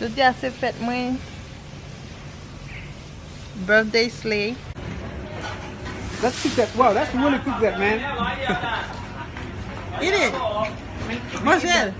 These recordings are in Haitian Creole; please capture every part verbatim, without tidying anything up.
Jodi a se fèt mwen. Birthday slay. That's quick that. Wow, that's really quick that, man. Eat it. Manje l.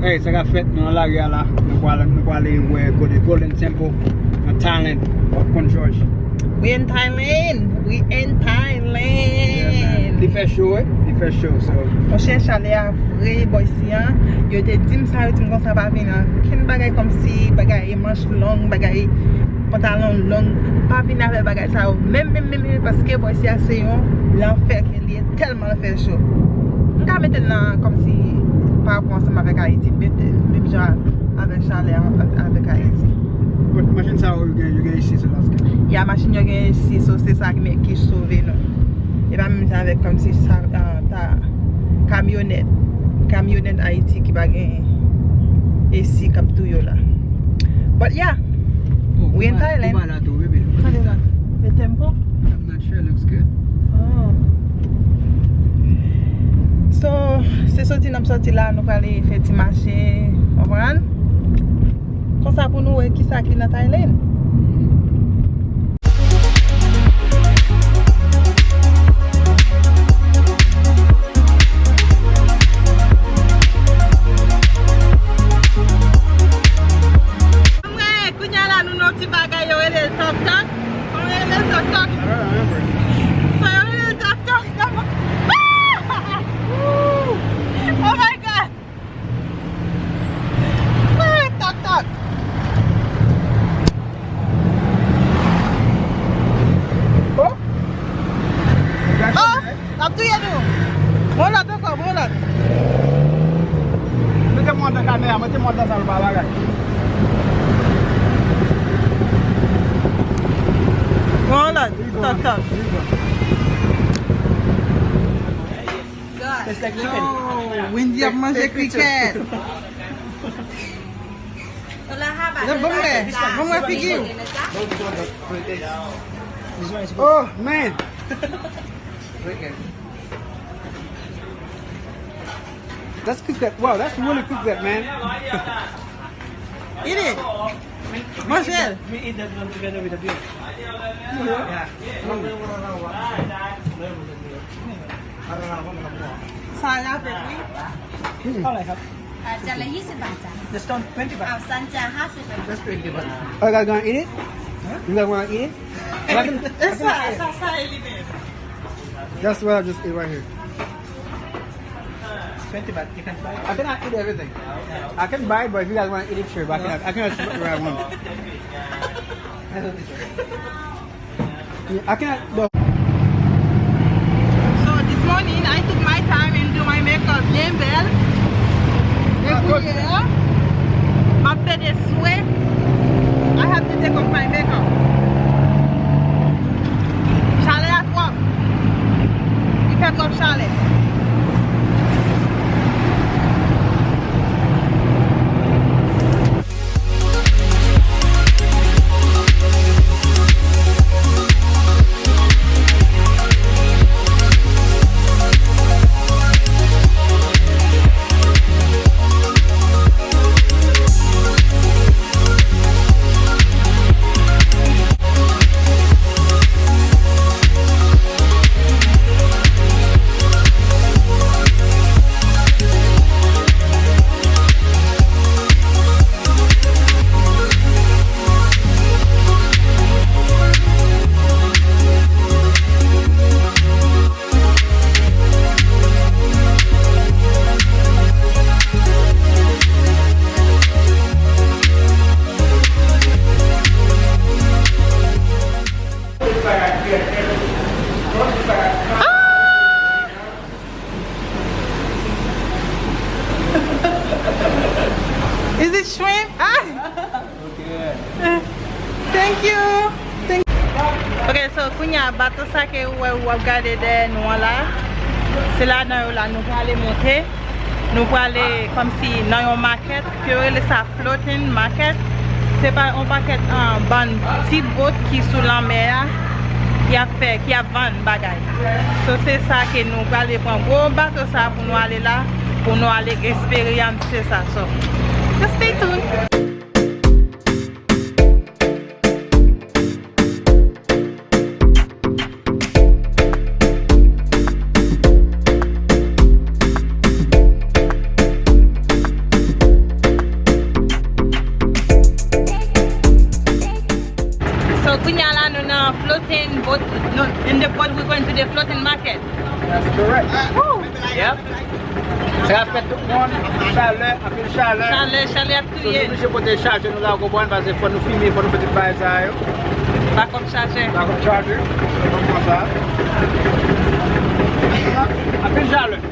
Hey, sa k ap fèt nan lari a la? Nou pral, nou prale wè kote Golden Temple nan Thailand. W ap konn Jòj. We in Thailand. We in Thailand. Yeah, man. Li fè cho, wi. Li fè cho, so. Monchè, chalè a vre, bò isi an. Yo te di m sa, yo di m konsa pa vin an kenn bagay kòmsi bagay manch long, bagay pantalon long. Pa vin avè bagay sa yo. Menm, menm, menm, menm, paske bò isi a se yon lanfè ke li ye. Tèlman l fè cho. M ka mete l nan kòmsi pa rapò ansanm avèk Ayiti, mete l menm jan avèk chalè an, avèk Ayiti. But machin sa yo gen, yo gen isi, so that's good. Ya, machin yo gen isi, so se sa ki, ki sove nou. E pa menm jan avèk kòmsi sa, ah, ta, kamyonèt. Kamyonèt Ayiti ki pa gen isi k ap touye w la. But yeah, we in Thailand. Tande, the tempo? I'm not sure, looks good. Oh. So, se soti n ap soti la, nou prale fè ti mache, konprann? Konsa pou nou wè kisa ki nan Thailand. Anmwey, kounye a la, nou nan yon ti bagay, yo rele l Tok Tok. Kòman yo rele l Tok Tok? I don't remember. So, yo rele l Tok Tok. Oh my God! Ah, Tok Tok. Oh! Oh! L ap touye nou. Bon lòt ankò, bon lòt. Mete mwen andan kamera, mete mwen andan sa nou pa bagay. Bon lòt, Tok Tok. Yo, Wendy ap manje krikèt. Bon mwen, bon mwen figi w. Oh, man. That's quick that. Wow, that's really quick that, man. Eat it. Manje l. Sa rapè wi. Just twenty baht. Oh, you guys wanna eat it? Huh? You guys wanna eat it? I can, I can, that's what I just ate right here. Twenty baht, you can buy it. I cannot eat everything. I can buy it, but if you guys wanna eat it, sure, but I cannot, I cannot choose what I want. I don't think so. Yeah, I cannot, no. So this morning, I took my time and do my makeup byen bèl. E kounye a, m ap pede swe. I have to take off my makeup. Chalè a twòp. Li fè twòp chalè. Ah! Is it shrimp? Ah! Thank you. Thank you. Ok, so kounye a bato sa ke ou wè ou ap gade dèyè nou an la, se ladan yo la nou prale monte. Nou prale kòmsi nan yon makèt ke yo rele sa floating market. Se pa yon pakèt, ah, bann ti bot ki sou lanmè a. ki ap fè, ki ap vann bagay. So, se sa ke nou prale pran gwo bato sa pou nou ale la, pou nou ale eksperyanse sa. So, just stay tuned. So, kounye a la, nou nan floating boat, no, in the boat, we're going to the floating market. That's correct. Woo! Yep. Sa ap fè tout moun chalè, anpil chalè. Chalè, chalè ap touye. So, nou oblije pote chaje nou la, ou konprann, paske fò nou fime, fò nou fè tout bagay sa yo. Bakòp chaje. Bakòp chaje. Se konsa. Anpil chalè.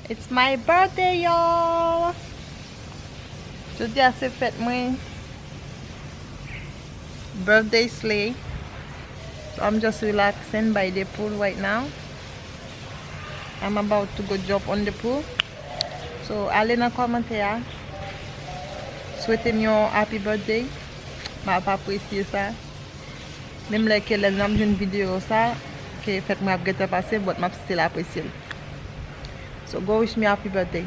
It's my birthday, y'all! Jodi a se fèt mwen. Birthday slay. So I'm just relaxing by the pool right now. I'm about to go jump on the pool. So, ale nan kòmantè a. Swete m yon happy birthday. M ap apresye sa. Menm lè ke lè n ap jwenn videyo sa, ke fèt mwen ap gentan pase, but m ap still apresye l. So, go wish me happy birthday.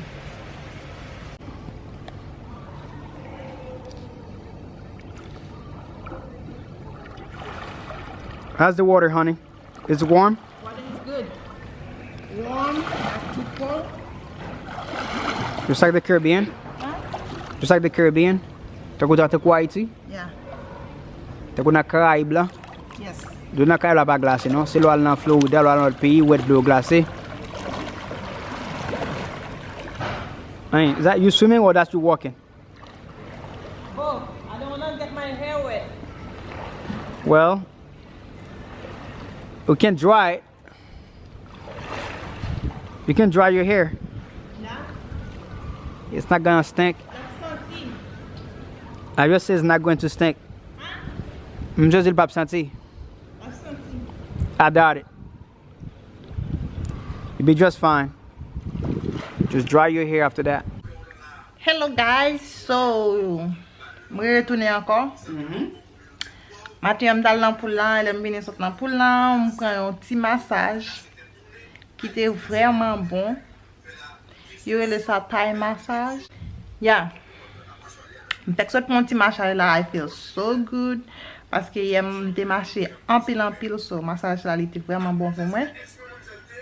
How's the water, honey? Is it warm? Water is good. Warm, not too cold. Just like the Caribbean? Huh? Just like the Caribbean? Tankou, tankou Ayiti? Yeah. Tankou nan Karayib la? Yes. Dlo nan Karayib la pa glase, non. Se lè w al nan Florida, lè w al nan lòt peyi, ou wè dlo glase. Hey, is that you swimming or that's you walking? Oh, I don't wanna get my hair wet. Well, we can dry it. You can dry your hair. Nah. It's not gonna stink. L ap santi. I just say it's not going to stink. Huh? M just di l p ap santi. L ap santi. I doubt it. You'll be just fine. Just dry your hair after that. Hello guys, so mwen retounen ankò. Maten an m t al nan pool la, lè m vini sot nan pool la, m pran yon ti masaj ki te vrèman bon. Yo rele sa Thai massage. Yeah. M fèk sot pran yon ti masaj la, I feel so good. Paske yè m te mache anpil anpil, so masaj la li te vrèman bon pou mwen.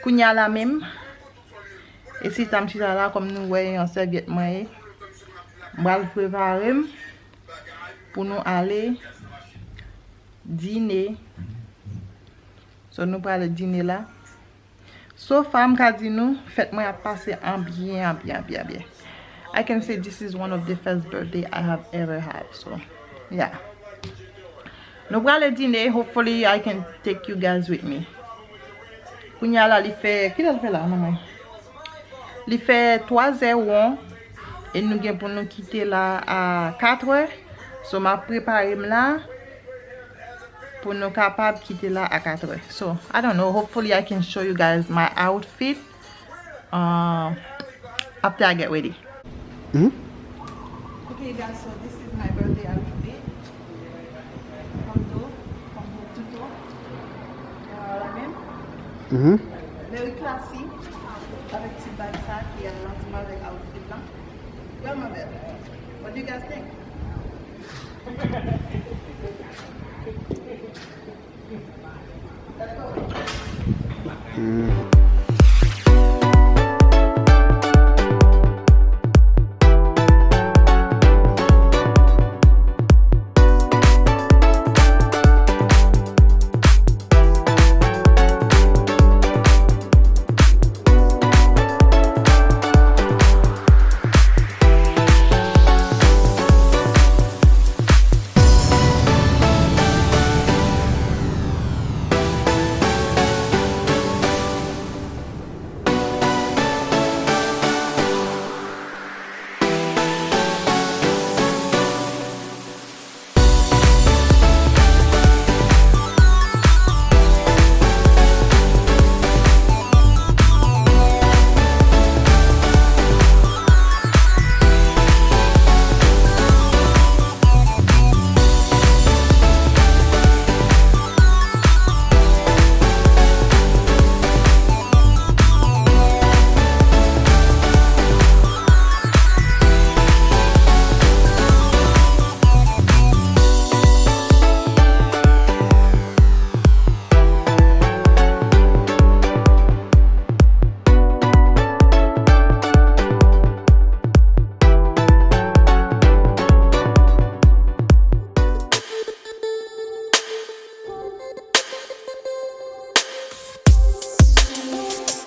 Kounye a la menm, e si tan m chita la, kòm nou wè yon sèvyèt mwen ye, m pral prepare m pou nou ale dine. So, nou prale dine la. So far, m ka di nou, fèt mwen ap pase an byen, an byen, an byen, an byen. I can say this is one of the first birthday I have ever had. So, yeah. Nou prale dine, hopefully I can take you guys with me. Kounye a la, li fè, kilè l fè la, manman? Li fè twa zè won. E nou gen pou nou kite la a katrè. So, m ap prepare m la pou nou kapab kite la a katrè. So, I don't know. Hopefully, I can show you guys my outfit, uh, after I get ready. Mhm. Okay, you guys, so this is my birthday outfit. From do, from head to toe. You know what I mean? Mhm. Very classy. Avèk ti bag sa ki al ansanm avèk outfit la. Vrèman bèl. What do you guys think? Let's go. Mhm.